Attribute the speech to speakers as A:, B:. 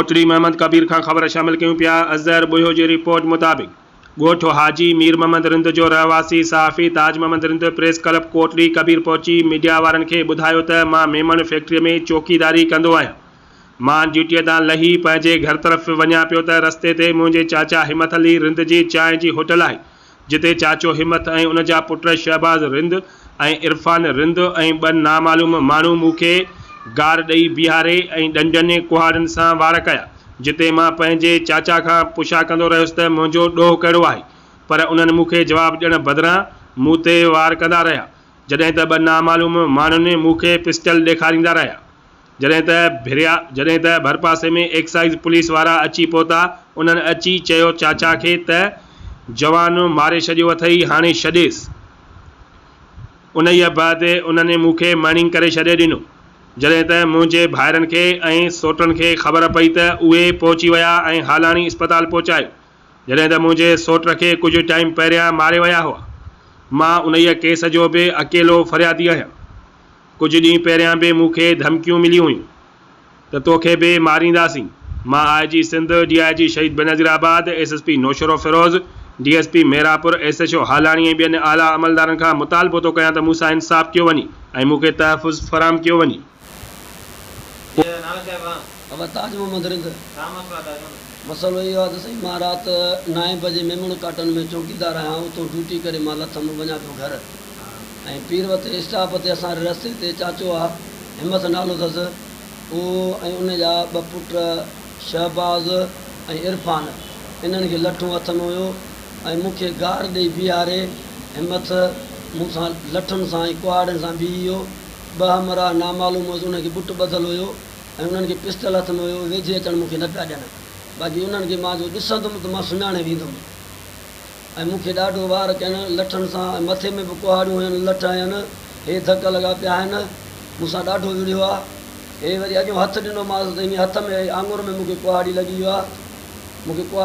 A: ڪوٽڙي محمد ڪبير کان خبر شامل ڪيون پيا اظهر ٻوهيو جي رپورٽ مطابق ڳوٺ حاجي مير محمد رند جو رهواسي صحافي تاج محمد رند پريس ڪلب ڪوٽڙي ڪبير پهچي ميڊيا وارن کي ٻڌايو ته مان ميمڻ فيڪٽري ۾ چوڪيداري ڪندو آهيان مان ڊيوٽيء تان لهي پنهنجي گهر طرف وڃان پيو ته رستي تي منهنجي چاچا همٿ علي رند جي چانهه جي هوٽل آهي جتي چاچو همٿ ۽ ان جا پٽ شهباز رند ۽ عرفان رند ۽ ٻه نامعلوم ماڻهو مون کي گار ڏئي بيهاري ۽ ڏنڊن ڪهاڙين سان وار ڪيا جتي مان پنهنجي چاچا کان پڇا ڪندو رهيس ته منهنجو ڏوهه ڪهڙو آهي پر انهن مون کي جواب ڏيڻ بدران مون تي وار ڪندا رهيا جڏهن ته ٻه نامعلوم ماڻهن مون کي پسٽل ڏيکاريندا رهيا. جڏهن ته ڀريا جڏهن ته ڀرپاسي ۾ ايڪسائيز پوليس وارا اچي پهتا انهن اچي چيو چاچا کي ته جوان ماري ڇڏيو اٿئي هاڻي ڇڏيس انهيء بعد انهن مون کي مڻنگ ڪري ڇڏي ڏنو جڏهن ته منهنجي ڀائرن کي ۽ سوٽن کي خبر پئي ته اهي پهچي ويا ۽ هالاڻي اسپتال پهچايو جڏهن ته منهنجي سوٽ کي ڪجهه ٽائيم پهريان ماري ويا هئا مان انهيء ڪيس جو به اڪيلو فريادي آهيان. ڪجهه ڏينهن پهريان به مون کي ڌمڪيون مليون هيون ته توکي به مارينداسين. مان I G Sindh, D I G Shaheed Benazirabad, S S P Naushahro Feroze, D S P Mirpur, S H O Halani ۽ ٻين اعليٰ عملدارن کان مطالبو ٿو ڪيان ته مون سان انصاف ڪيو وڃي ۽ مون کي تحفظ فراهم ڪيو وڃي.
B: بابا تاج محمد رند. مسئلو اهو آهي ته سائين مان رات نائين بجي ميمڻ ڪاٽن ۾ چوڪيدار آهيان اتو ڊيوٽي ڪري مان لٿم وڃان پيو گهر. ۽ پيروت اسٽاپ تي اسان ري رستي تي چاچو آ همٿ نالو اٿس اهو ۽ ان جا ٻه پٽ شهباز ۽ عرفان انهن کي لٺون هٿ ۾ هيو ۽ مون کي گار ڏئي بيهاري همٿ مون سان لٺن سان ۽ ڪهاڙين سان بيهي ويو ٻه همراهه نامعلوم هيس انهن کي ٻٽ ٻڌل هيو ۽ انهن کي پسٽل هٿ ۾ هيو ويجهي اچڻ مون کي نه پيا ڏين باقي انهن کي مان جو ڏسندم ته مان سڃاڻي ويندم. ۽ مون کي ڏاڍو وار ڪين لٺن سان ۽ مٿي ۾ به ڪهاڙيون هين لٺ هين هي ڌڪ لڳا پيا آهن مون سان ڏاڍو وڙهيو آ هي وري اڳيون هٿ ڏنومانس ته هيئن هٿ ۾ آڱر ۾ مون کي ڪهاڙي لڳي ويو آ مون کي ڪهاڙي.